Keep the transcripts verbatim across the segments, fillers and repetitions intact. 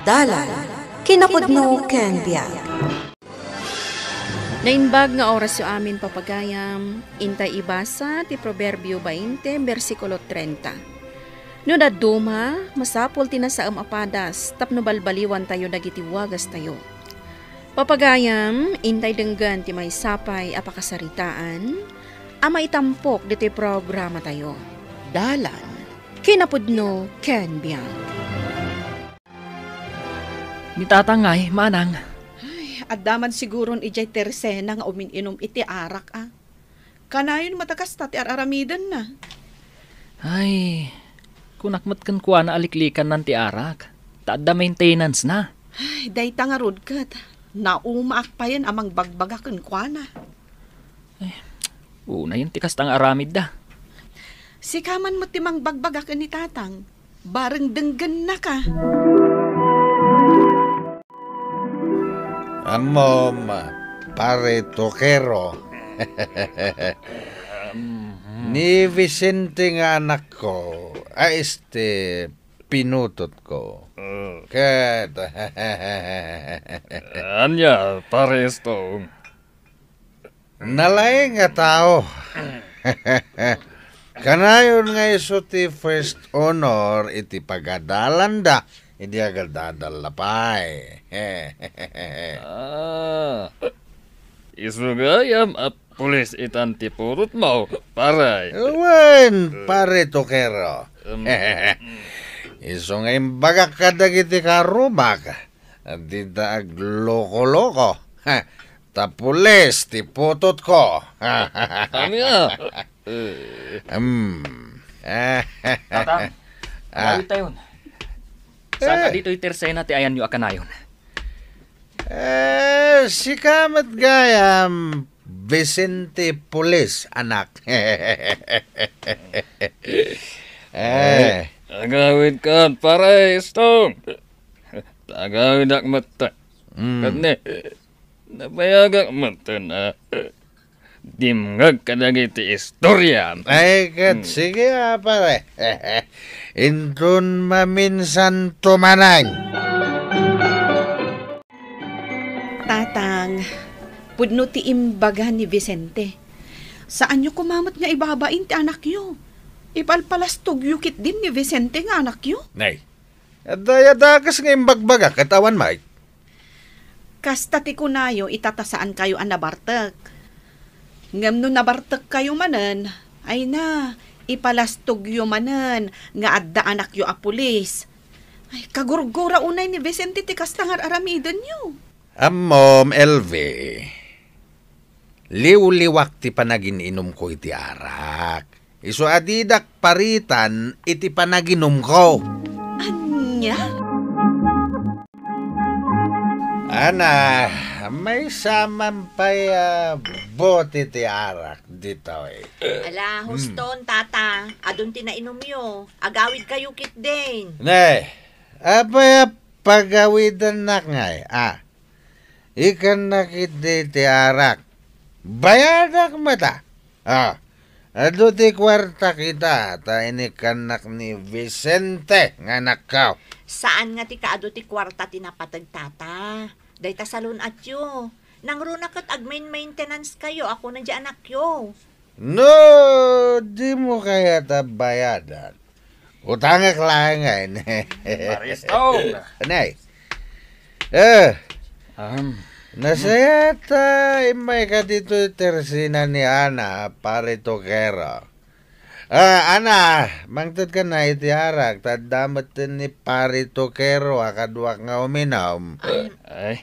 Dalan, kinapudno ken biag. Naimbag nga orasyo amin, papagayam. Intay ibasa ti Proverbio bainte, bersikulo treinta. No dadduma, masapul ti nasaem a padas tapno balbaliwantayo dagiti wagastayo. Papagayam, intay denggen ti maysa pay a pakasaritaan a maitampok ditoy programatayo. Dalan, kinapudno ken biag. Ni Tatang ngay, manang. Ay, adda man siguron idiay Tersena nga umin-inum iti arak, a. Kanayon met a kasta ti ar-aramidenna. Ay, kunak met kenkuana a liklikannan ti arak, ta adda maintenance-na. Ay, dayta ngarud ket naumaak payen a mangbagbaga kenkuana. Ay, unayen ti kasta nga aramidda. Sika man met ti mangbagbaga ken ni Tatang. Bareng denggennaka. Ammom, Pare Tokero. Ni Vicente nga anakko, a este pinutotko. Ket ania, Pare Stone? Nalaing a tao. Kanayon nga isu ti first honor iti pagadalanda idi agadadal pay. Ah, isu gayam a pulis itan ti purotmo, pare. Wen, Pare Tokero. Em. Isu nga imbagak kadagiti karrumak, dida agloko-loko. Ta pulis ti putotko. Ania? Eh. Hmm. Tatang, ah, agawidtayon. Saan a ditoy Tersena ti ayanyo a kanayon? Eh, sika met gayam, Vicente Pulis, anak. Eh. Agawidka, pare Stone. Agawidak met. Mm. Ket ne, nabayagak met a dimngeg kadagiti istoriam. Ay, ket sige, a, pare. Inton maminsan tumanay. Tatang, pudno ti imbaga ni Vicente. Saanyo koma met nga ibabain ti anakyo. Ipalpalastogyo ketdin ni Vicente nga anakyo. Nay, adda dakes nga imbagbaga ket awan met. Kasta ti kunayo ita ta saankayo a nabartek. Ngem no nabartekkayo manen, ay na, ipalastogyo manen nga adda anakyo a pulis. Ay, kagurgura unay ni Vicente ti kasta nga ar-aramidenyo. Ammom, L V, liwliwak ti panagin-inumko iti arak. Isu a didak paritan iti panaginumko. Ania? Ana, maysa man pay a bote ti arak ditoy. Ala, hmm, huston, tata. Adun ti nainumyo. Agawidkayo ketdin. Ne, apay a pagawidennak ngay, a? Ikannak iti ti arak. Bayadak met a. Ah, adu ti kuartak ita, ta inikannak ni Vicente nga anakko. Saan nga ti kaadu ti kuarta ti napateg, tata. Dayta salun-atyo. Nangruna ket agmain-maintenance kayo, a kuna di anakyo. No, dimo kayat a bayadan, utangek laeng ngay. Pare Stone. Anay. Eh, um, nasayaat a immayka ditoy Tersena ni Ana, Pare Tokero. Ah, Ana, mangtedka na iti arak, ta adda metten ni Pare Tokero a kaduak nga uminum. Ay,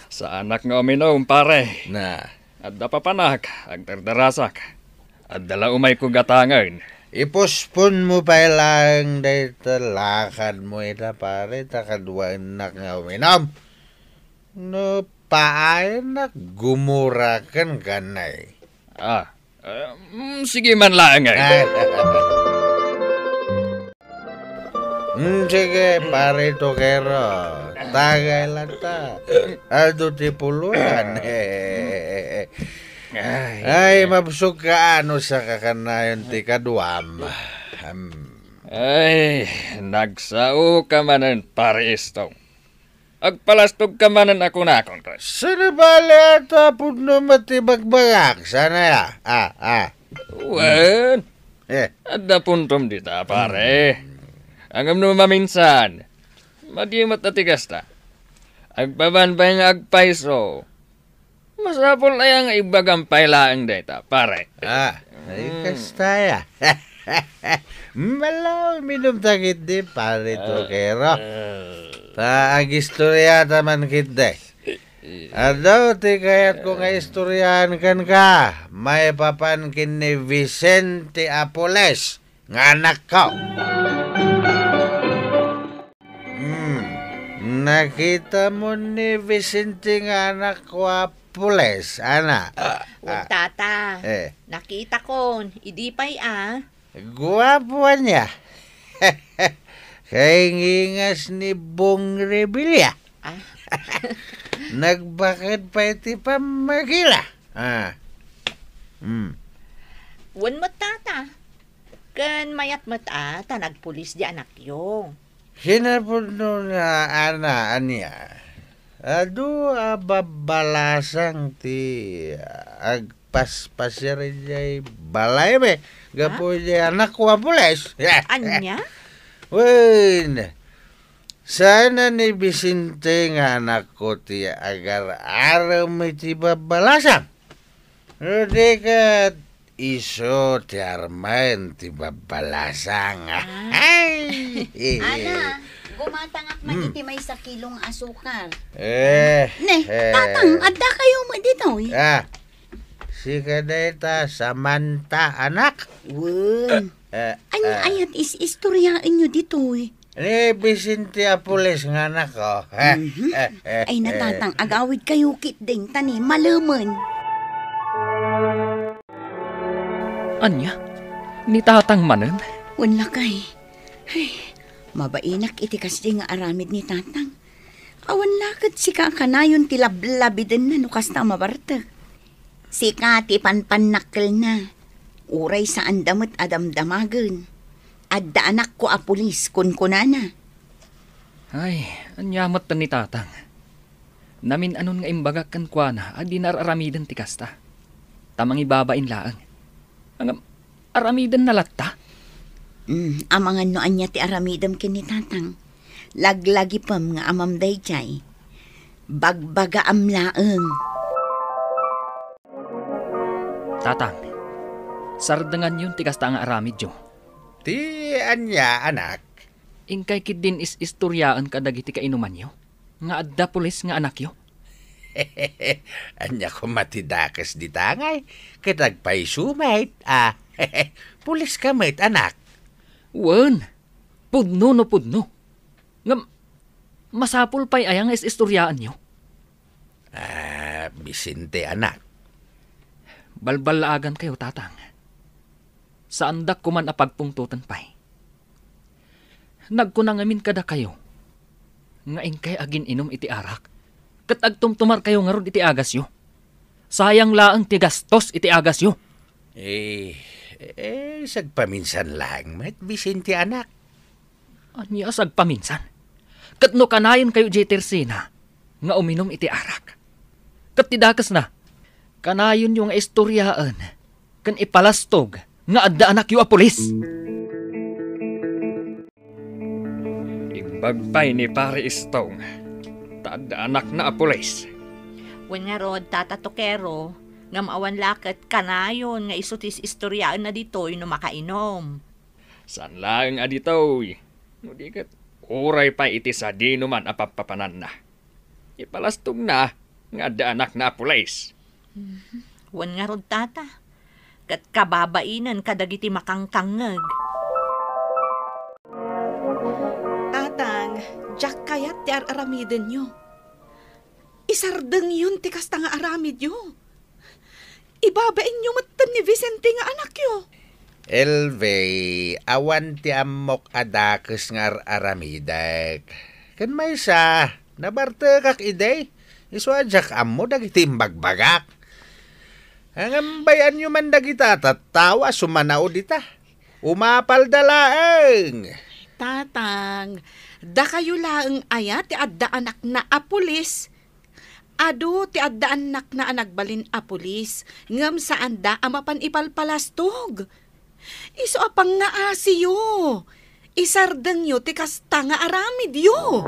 saanak nga uminum, pare. Na. Adda papanak, agdardarasak. Adda la umayko gatangen. Ipospon mo pay laeng dayta lakadmo ita, pare, ta kaduaennak nga uminum. No paayennak, gumura kenka, nay. Ah, eh, mm, sige man laeng, ay. Ay. Mm, sige, Pare Tokero. Tagay latta. Adu ti pulotan. Ay, ay, ay. Mabsog ka, ano, sa kakanayon ti kaduam. Hmm. Ay, nagsaoka manen, Pare Stone. Agpalastogka manen a kunakon, Koy. Saan a bale ta pudno met ti bagbagak, saan aya? Ah, ah. Wen. Eh. Adda puntom dita, pare. Hmm. Ngem no maminsan, madi met a ti kasta. Agpapan pay nga agpayso. Masapul aya nga ibagam pay laeng dayta, pare? Ah, ay, hmm, kasta aya. Malaw, uminumta ketdi, pare, ah, Tokero. Ah. Ta agistoriata man ketdi. Adu ti kayatko nga istoriaan kenka, maipapan ken ni Vicente a pulis nga anakko. Hmm. Nakitamo ni Vicente nga anakko a pulis, ana? Ah, wen, ah, tata. Eh. Nakitakon, idi pay a. Guapo ania. Kaingingas ni Bong Revilla. Ah. Nagbaked pay ti pammagila. Ah. Hmm. Wen met, tata. Ken mayat met a ta nagpulis di anakyo. Kinapudno nga ana, ania? Adu a babbalasang ti agpaspasiar idiay balaymi gapu, ha? Idiay anakko a pulis. Ania? Wen, saan a ni Vicente nga anakko ti agar-arem iti babbalasang. No di ket isu ti armen ti babbalasang. Ah. Ay! Ana, gumatangak man, hmm, iti maysa kilong asukar. Eh, ne, eh. Tatang, adda kayo mo ditoy? Ah, sika dayta, Samantha, anak. Wen. Eh, ania, eh, ayat is-istoryaen nyo ditoy? Ni Vicente a pulis nga anakko. Mhm. Ay, na, tatang, agawid kayo ketdin, ta ni malemen. Ania? Ni tatang manen? Wen, lakay. Ay, mabainak iti kasdi nga aramid ni tatang. Awan la ket sika a kanayon ti lablabidenna no kasta a mabartek. Sika ti panpannakkelna. Uray saanda met a damdamagen. Adda anakko a pulis, kunkunana. Ay, ania met ni tatang? Namin-anon nga imbagak kenkuana a dina ar-aramiden ti kasta. Ta mangibabain laeng. Ngem, aramidenna latta? Mm, amangan no ania ti aramidem ken ni tatang. Laglagipem nga amam daydiay. Bagbagaam laeng. Tatang, sardenganyon ti kasta nga aramidyo. Ti ania, anak? Inkay ketdin is-istoriaen kadagiti kainumanyo nga adda pulis nga anakyo? Ania koma ti dakes dita ngay? Ket agpayso met, a. Pulis ka met, anak. Wen, pudno no pudno. Ngem, masapul pay aya nga is-istoriaenyo? Ah, Vicente, anak. Balballaagankayo, tatang. Saandak koman a pagpungtoten pay. Nagkuna ngamin kadakayo nga inkay agin-inum iti arak, ket agtumtumarkayo ngarud iti agasyo. Sayang laeng ti gastos iti agasyo. Eh, eh, sagpaminsan laeng met, Vicente, anak. Ania a sagpaminsan? Ket no kanayon kayo diay tersena nga uminum iti arak, ket ti dakesna, kanayonyo nga istoriaen ken ipalastog nga adda anakyo a pulis. Imbag pay ni Pare Istong, ta adda anakna a pulis. Wen ngarud, Tata Tokero, ngem awan la ket kanayon nga isu ti is-istoriaenna ditoy no makainum. Saan laeng a ditoy, no di ket uray pay iti sadinoman a pappapananna. Ipalastogna nga adda anakna a pulis. Mhm. Wen ngarud, tata, ket kababainen kadagiti makangkangngeg. Tatang, diak kayat ti ar-aramidenyo. Isardengyon ti kasta nga aramidyo. Ibabainyo metten ni Vicente nga anakyo. Elvie, awan ti ammok a dakes nga ar-aramidek. Ken maysa, nabartekak idi. Isu a diak ammo dagiti imbagbagak. Ngem bay-anyo man dagita a tattao a sumanao dita. Umapalda laeng. Tatang, Dakayo laeng aya ti adda anakna a pulis? Adu ti adda annakna a nagbalin a pulis, ngem saanda a mapan ipalpalastog. Isu a pangngaasiyo, isardengyo ti kasta nga aramidyo.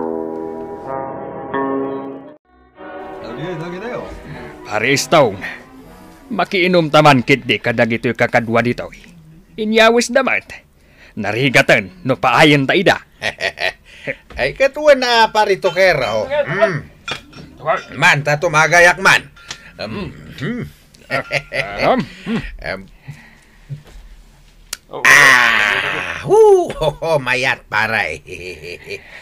Pare Stone, makiinumta man ketdi kadagitoy kakadua ditoy. Inyawisda met. Narigaten no paayenta ida. Ay, ket wen a, Pare Tokero. Mm. Man, ta tumagayak man. Um, hmm. Ah, um, hmm. Em. Ah, hu, ho, ho, mayat, pare.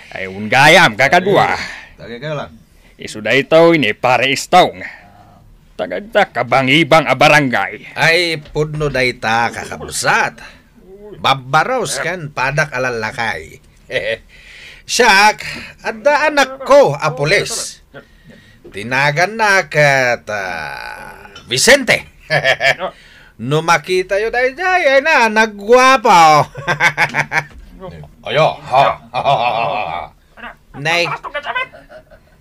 Ay, unggayam, kakadua. Tagay kayo lang. Isu daytoy ni Pare Stone. Taga dita kabangibang a barangay. Ay, pudno dayta, kakabsat. Babbaros ken padak a lallakay. Siak, adda anakko a pulis. Ti naganna ket, ah, Vicente. No makitayo daydiay, ay na, nagguapo. Ayo, ha? Nay,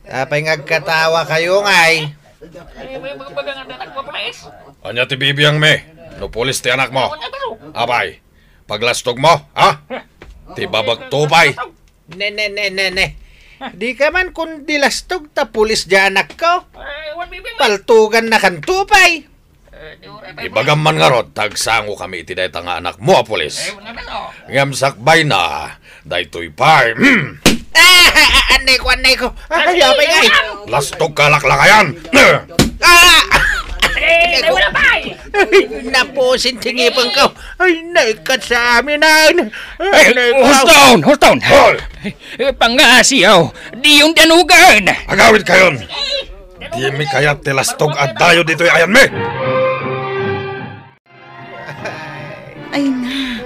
apay nga agkatawa kayo, ngay? Ania ti bibiangmi? No pulis ti anakmo? Apay, paglastogmo, ha? Ti babagto pay. Ne, ne, ne, ne, ne. Dika man kundi lastog ta pulis diay anakko. Paltugannakanto pay. Ibagam man ngarud, ta agsangokami iti dayta nga anakmo a pulis. Ngem sakbayna, daytoy pay. Ah, ah, ah, annayko, annayko. Ay, apay ngay. Lastog ka laklakayan. Ah! Ay, napusin ti ngipengko. Ay, nay, kasaminan. Ay, nay, hold on, hold on. Hoy! Eh, pangasiyaw, diyon danugan. Agawid kayon. Dimi kayat ti lastog a dayo ditoy ayanmi. Ay na,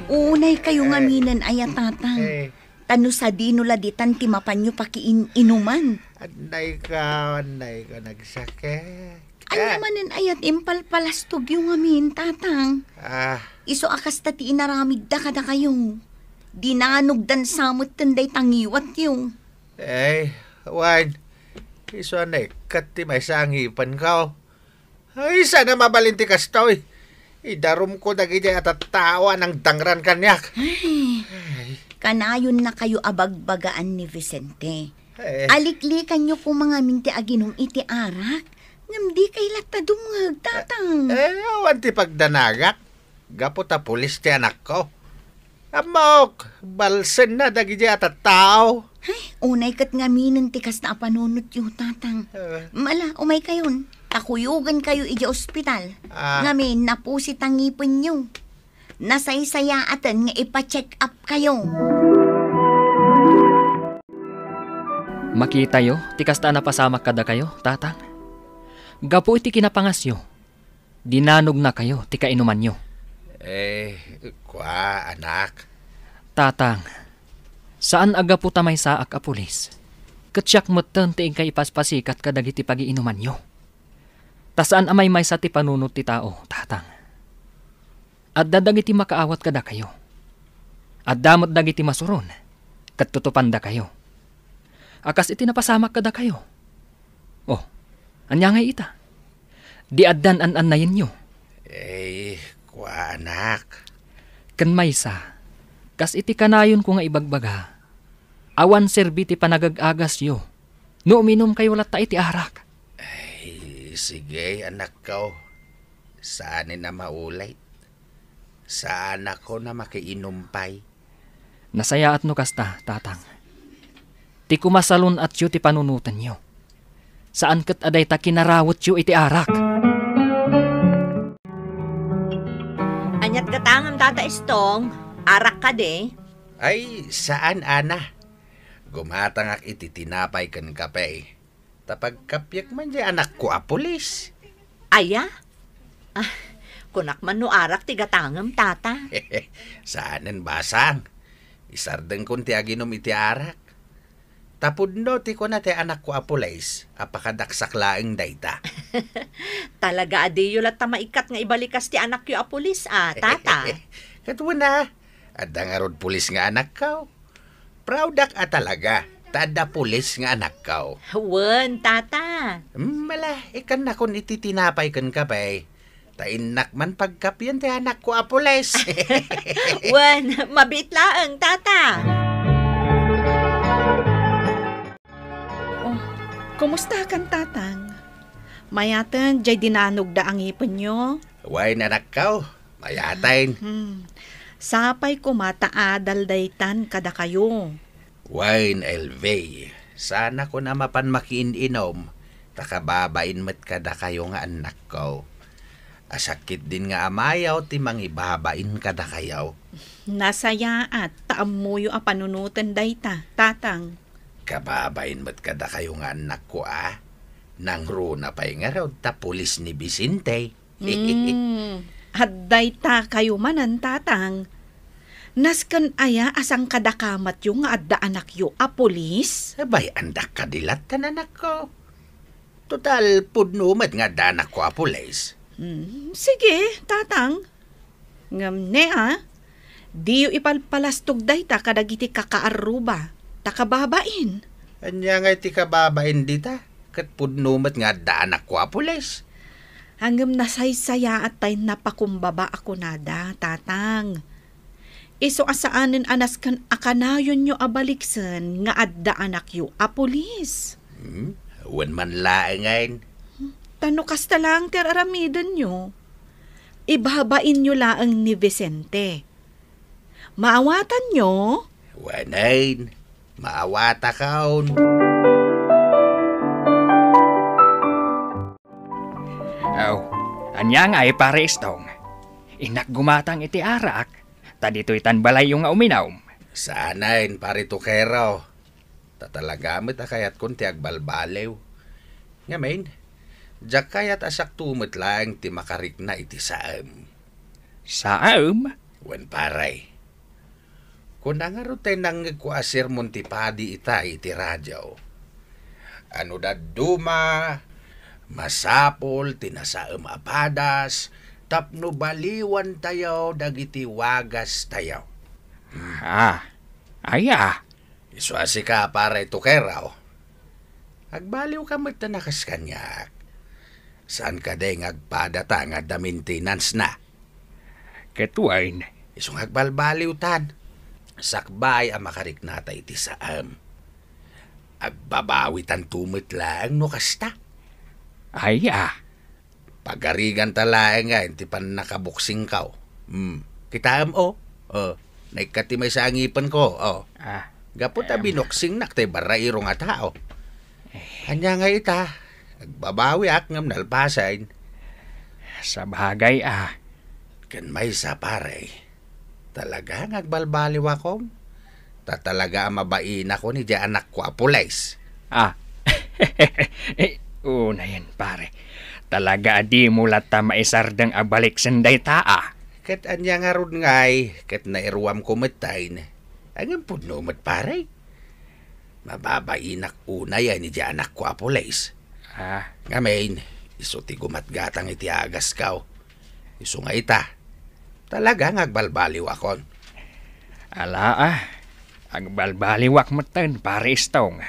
unay kayo ngaminen aya, Tatang. Ta no sadino la ditan ti mapanyo pakiin-inuman. Annayko, annayko, nagsakit. Ania manen aya ti impalpalastogyo ngamin, Tatang? Ah. Isu a kasta ti inaramidda kadakayo. Dinanogdan sa metten dayta ngiwatyo. Ay, wen, isu a naikkat ti maysa a ngipenko. Ay, saan a mabalin ti kastoy? Idarumko dagidiay a tattao a nangdangran kaniak. Ay, kanayonnakayo a bagbagaan ni Vicente. Eh. Aliklikanyo koma ngamin ti aginum iti arak, ngem dikay latta dumngeg, Tatang. Eh, awan ti pagdanagak. Gapu ta pulis ti anakko. Ammok, balsenna dagidiay a tattao. Ay, unay ket ngaminen ti kasta a panunotyo, Tatang. Eh. Mala, umaykayon. Ta kuyogenkayo idiay ospital. Ah. Ngamin, napusit a ngipenyo. Nasaysayaaten nga ipa-check up kayo. Makitayo ti kasta a napasamak kadakayo, Tatang. Gapu iti kinapangasyo, dinanognakayo ti kainumanyo. Eh, kua, anak. Tatang, saan a gapu ta maysaak a pulis, ket siak metten ti inkay ipaspasikat kadagiti pagiinumanyo. Ta saan a maymaysa ti panunot ti tao, Tatang. Adda dagiti makaawat kadakayo. Adda met dagiti masuron, ket tutupandakayo. A kas iti napasamak kadakayo. Oh, ania ngay ita? Di addan an-annayenyo. Eh, kua, anak. Ken maysa, kas iti kanayonko nga ibagbaga, awan serbi ti panagag-agasyo no uminumkayo latta iti arak. Ay, sige, anakko. Saanen a maulit. Saanakon a makiinum pay. Nasayaat no kasta, Tatang. Ti kumasalun-atyo ti panunotenyo. Saan ket a dayta kinarawetyo iti arak. Aniat gatangem, Tata Estong? Arak kadi? Ay, saan, Ana. Gumatangak iti tinapay ken kape. Ta pagkapiek man diay anakko a pulis. Aya? Ah, kunak man no arak ti gatangem, Tata. Saanen basang. Isardengkon ti aginum iti arak. Ta pudno ti kuna ti anakko a pulis a pakadaksak laeng dayta. Talaga a diyo latta maikkat nga ibalikas ti anakyo a pulis, a, Tata? Ket kuna, adda ngarud pulis nga anakko. Proud-ak a talaga, ta adda pulis nga anakko. Wen, tata. Hmm, ala, ikkannakon iti tinapay ken kape. Ta innak man pagkapian ti anakko a pulis. Wen, mabiit laeng, tata. Oh, kumustakan, tatang? Mayaten, jay dinanogda a ngipenyo? Wen, anakko, mayaten. Hmm. Sapay koma ta adal daytan kadakayo. Wen, Elvie, saanakon a mapan makiin-inom, ta kababain met kadakayo nga annakko. Asakit din nga amayo ti mangibabain kadakayo. Nasayaat ta ammoyo a panunoten dayta, tatang. Kababain met kadakayo nga annakko a. Nangruna pay ngarud ta pulis ni Vicente. Hmm, adda dayta kayo manen, tatang. Nasken aya a sangkadaka metyo nga adda anakyo a pulis? Abay, andak kadi lattan, anakko. Total, pudno met nga adda anakko a pulis. Hmm, sige, tatang. Ngem ne a, diyo ipalpalastog dayta kadagiti kakaarruba, ta kababain. Ania ngay ti kababain dita? Ket pudno met nga adda anakko a pulis. Ngem nasaysayaat tay napakumbaba a kunada, tatang. Isu a saanen a nasken a kanayonyo a baliksen nga adda anakyo a pulis. Hmm? Wen man laengen. Ta no kasta laeng ti ar-aramidenyo, ibabainyo laeng ni Vicente. Maawatanyo? Wen, maawatakon. Aw, ania ngay, Pare Istong? Innak gumatang iti arak, ta ditoy tan balayyo nga uminom. Saanen, Pare Tukero. Ta talaga met a kayatkon ti agbalbaliw. Ngamin, diak kayat a sakto met laeng ti makarikna iti saem. Saem? Wen, pare. Kuna ngarud tay nangngegko a sermon ti padi ita iti radio. A no dadduma, masapul ti nasaem a padas tapno baliwantayo dagiti wagastayo. Ah, aya? Isu a sika, Pare Tukero. Agbaliwka met ta nakas kaniak. Saan kadi nga agpadata nga adda maintenance-na? Ket wen. Isu nga agbalbaliwtan. Sakbay a makariknata iti saem. Agbabawitanto met laeng no kasta. Aya? Pagariganta laeng nga iti pannakaboksingko. Hmm. Kitaem, o? O, naikkat ti maysa a ngipenko, o. Ah. Gapu ta em, binoksingnak tay barrairo nga tao. Eh. Ania nga ita? Agbabawiak ngem nalpasen. Sabagay, ah. Ken maysa, pare. Talaga nga agbalbaliwakon. Ta talaga a mabainakon idiay anakko a pulis. Ah. Eh, unayen, pare. Talaga a dimo latta maisardeng a baliksen dayta, ah. Ket ania ngarud ngay, ket nairuamko metten. Ngem pudno met, pare. Mababainak unayen idiay anakko a pulis. Ah. Ngamin, isu ti gumatgatang iti agasko. Isu nga ita, talaga nga agbalbaliwakon. Ala, ah. Agbalbaliwak metten, Pare Istong.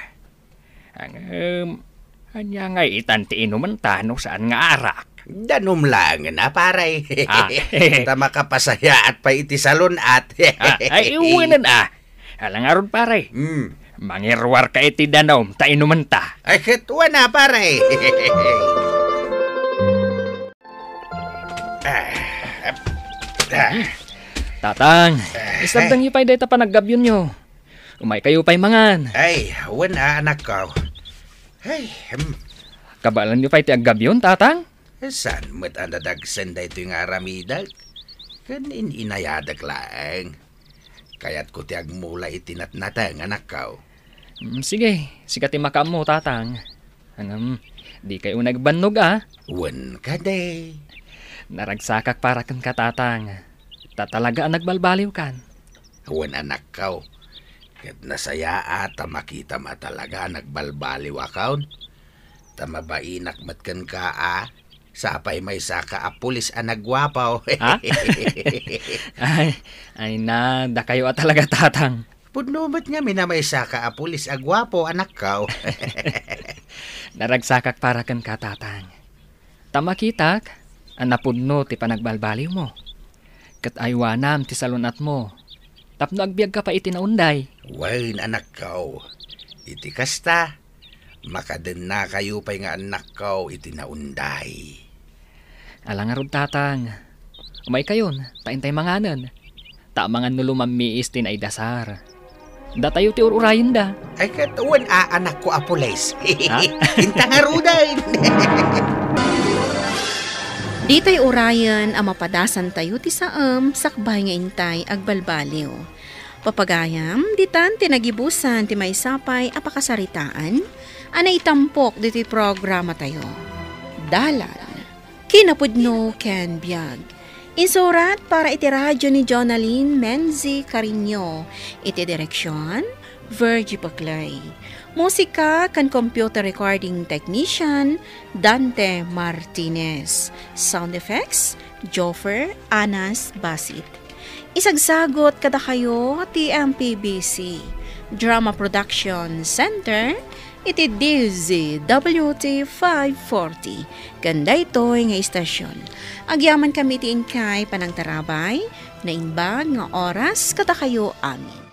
Ngem, ania ngay itan ti inumenta no saan nga arak? Danum laengen a, pare. Ah. Ta makapasayaat pay iti salun-at. Ah, ay, wen, ah. Ala ngarud, pare. Hmm. Mangiruarka iti danum ta inumenta. Ay, ket wen a, pare. Ah, ah. Tatang, ah, isardengyo pay dayta panaggabyonyo. Umaykayo pay mangan. Ay, wen a, anakko. Ay, hmm. Kabaelanyo pay ti aggabyon, Tatang? Saan met a nadagsen daytoy nga aramidek? Ken in-inayadek laeng. Kayatko ti agmula iti natnateng, anakko. Mm, sige, sika ti makaammo, Tatang. Ngem, dikay unay agbannog, a? Wen kadi. Naragsakak para kenka, Tatang. Ta talaga a nagbalbaliwkan. Wen, anakko. Ket nasayaat ta makitam a talaga a nagbalbaliwakon. Ta mabainak met kenka a, sapay maysaka a pulis a nagguapo. Ha? Ay, ay na, dakayo a talaga, Tatang. Pudno met ngamin a maysaka a pulis a guapo, anakko. Naragsakak para kenka, Tatang. Ta makitak a napudno ti panagbalbaliwmo. Ket aywanam ti salun-atmo tapno agbiagka pay iti naunday. Wen, anakko, iti kasta, makadennakayo pay nga annakko iti naunday. Ala ngarud, Tatang. Umaykayon, ta intay manganen. Ta amangan no lumammiis ti naidasar. Datayo ti ur-urayenda. Ay, ket wen a anakko a pulis. Ha? Inta ngaruden. Ditoy urayen a mapadasantayo ti saem sakbay nga intay agbalbaliw. Papagayam, ditan ti nagibusan ti maysa pay a pakasaritaan a naitampok ditoy programatayo. Dalan, kinapudno ken biag. Insurat para iti radyo ni Jonalyn Menzi Carino, iti direksyon, Virgie Paclay. Musika ken computer recording technician, Dante Martinez. Sound effects, Joffer Anas Basit. Isagsagot kadakayo ti M P B C Drama Production Center iti D Z W T five forty ken daytoy nga istasyon. Agyamankami iti inkay panangtarabay, naimbag nga oras kadakayo amin.